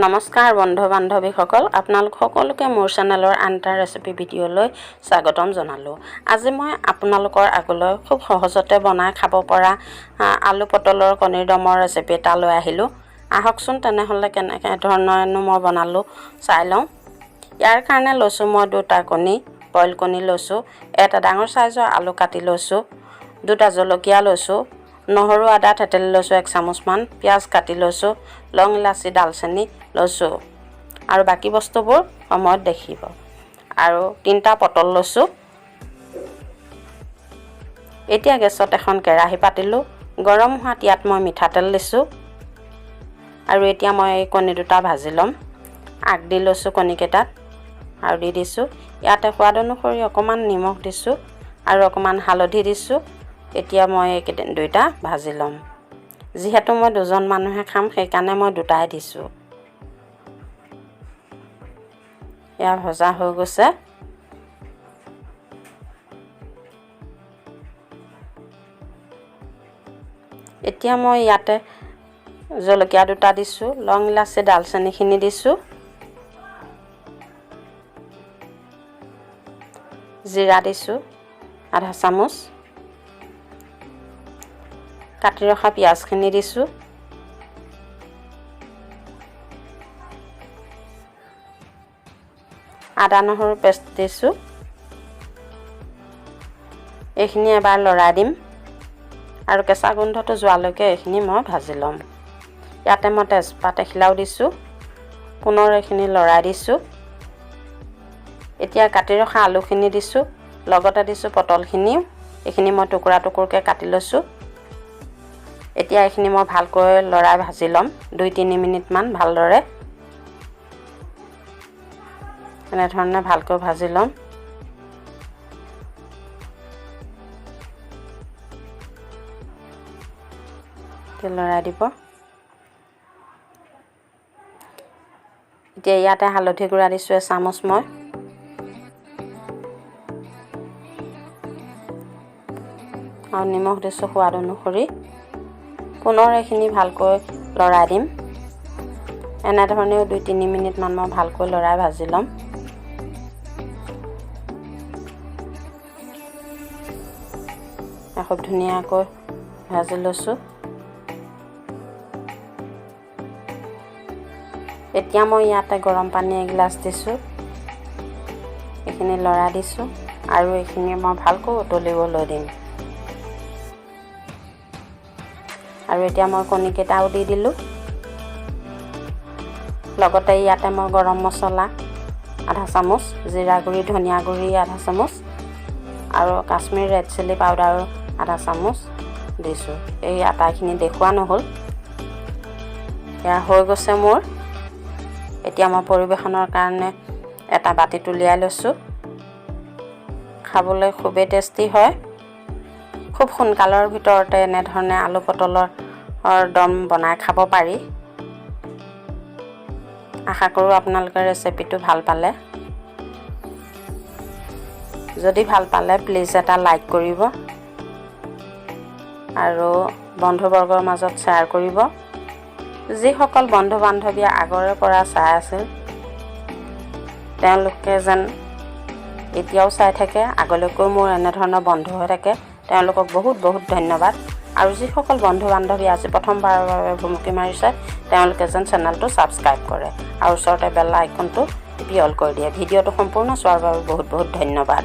নমস্কাৰ বন্ধু বান্ধৱীসকল, আপোনালোক সকলোকে মোৰ চেনেলৰ আন এটা ৰেচিপি ভিডিঅ'লৈ স্বাগতম জনালোঁ। আজি মই আপোনালোকৰ আগলৈ খুব সহজতে বনাই খাব পৰা আলু পটলৰ কণীৰ দমৰ ৰেচিপি এটা লৈ আহিলোঁ। আহকচোন তেনেহ'লে কেনেকৈ ধৰণেনো মই বনালোঁ চাই লওঁ। ইয়াৰ কাৰণে লৈছোঁ মই দুটা কণী, বইল কণী লৈছোঁ, এটা ডাঙৰ চাইজৰ আলু কাটি লৈছোঁ, দুটা জলকীয়া লৈছোঁ, নহৰু আদা থেতেলি লৈছোঁ এক চামুচমান, পিঁয়াজ কাটি লৈছোঁ, লং ইলাচি ডালচেনি লৈছোঁ আৰু বাকী বস্তুবোৰ সময়ত দেখিব। আৰু তিনিটা পটল লৈছোঁ। এতিয়া গেছত এখন কেৰাহী পাতিলোঁ। গৰম হোৱাত ইয়াত মই মিঠাতেল দিছোঁ আৰু এতিয়া মই এই কণী দুটা ভাজি ল'ম। আগ দি লৈছোঁ কণীকেইটাত আৰু দি দিছোঁ। ইয়াতে সোৱাদ অনুসৰি অকণমান নিমখ দিছোঁ আৰু অকণমান হালধি দিছোঁ। এতিয়া মই এইকেইটা দুইটা ভাজি ল'ম। যিহেতু মই দুজন মানুহে খাম, সেইকাৰণে মই দুটাই দিছোঁ। এয়া ভজা হৈ গৈছে। এতিয়া মই ইয়াতে জলকীয়া দুটা দিছোঁ, লং ইলাচি ডালচেনিখিনি দিছোঁ, জিৰা দিছোঁ আধা চামুচ, কাটি ৰখা পিঁয়াজখিনি দিছোঁ, আদা নহৰু পেষ্ট দিছোঁ। এইখিনি এবাৰ লৰাই দিম আৰু কেঁচা গোন্ধটো যোৱালৈকে এইখিনি মই ভাজি ল'ম। ইয়াতে মই তেজপাত এখিলাও দিছোঁ। পুনৰ এইখিনি লৰাই দিছোঁ। এতিয়া কাটি ৰখা আলুখিনি দিছোঁ, লগতে দিছোঁ পটলখিনিও। এইখিনি মই টুকুৰা টুকুৰকৈ কাটি লৈছোঁ। এতিয়া এইখিনি মই ভালকৈ লৰাই ভাজি ল'ম 2-3 মিনিটমান ভালদৰে। এনেধৰণে ভালকৈ ভাজি ল'ম। লৰাই দিব। এতিয়া ইয়াতে হালধি গুড়া দিছোঁ এচামুচ মই। আৰু নিমখ দিছোঁ সোৱাদ অনুসৰি। পুনৰ এইখিনি ভালকৈ লৰাই দিম। এনেধৰণেও 2-3 মিনিটমান মই ভালকৈ লৰাই ভাজি ল'ম। খুব ধুনীয়াকৈ ভাজি লৈছোঁ। এতিয়া মই ইয়াতে গৰম পানী এগিলাচ দিছোঁ। এইখিনি লৰাই দিছোঁ আৰু এইখিনি মই ভালকৈ উতলিবলৈ দিম। আৰু এতিয়া মই কণীকেইটাও দি দিলোঁ। লগতে ইয়াতে মই গৰম মছলা আধা চামুচ, জিৰা গুড়ি, ধনিয়া গুড়ি আধা চামুচ আৰু কাশ্মীৰ ৰেড চিলি পাউডাৰ আধা চামুচ দিছোঁ। এই আটাইখিনি দেখুওৱা নহ'ল। এয়া হৈ গৈছে মোৰ। এতিয়া মই পৰিৱেশনৰ কাৰণে এটা বাতিত উলিয়াই লৈছোঁ। খাবলৈ খুবেই টেষ্টি হয়। খুব সোনকালৰ ভিতৰতে এনেধৰণে আলু পটলৰ দম বনাই খাব পাৰি। আশা কৰোঁ আপোনালোকে ৰেচিপিটো ভাল পালে। যদি ভাল পালে প্লিজ এটা লাইক কৰিব আৰু বন্ধুবৰ্গৰ মাজত শ্বেয়াৰ কৰিব। যিসকল বন্ধু বান্ধৱীয়ে আগৰে পৰা চাই আছিল তেওঁলোকে যেন এতিয়াও চাই থাকে, আগলৈকেও মোৰ এনেধৰণৰ বন্ধু হৈ থাকে, তেওঁলোকক বহুত বহুত ধন্যবাদ। আৰু যিসকল বন্ধু বান্ধৱী আজি প্ৰথমবাৰৰ বাবে ভুমুকি মাৰিছে তেওঁলোকে যেন চেনেলটো ছাবস্ক্ৰাইব কৰে আৰু ওচৰতে বেল আইকনটো টিপি অল কৰি দিয়ে। ভিডিঅ'টো সম্পূৰ্ণ চোৱাৰ বাবে বহুত বহুত ধন্যবাদ।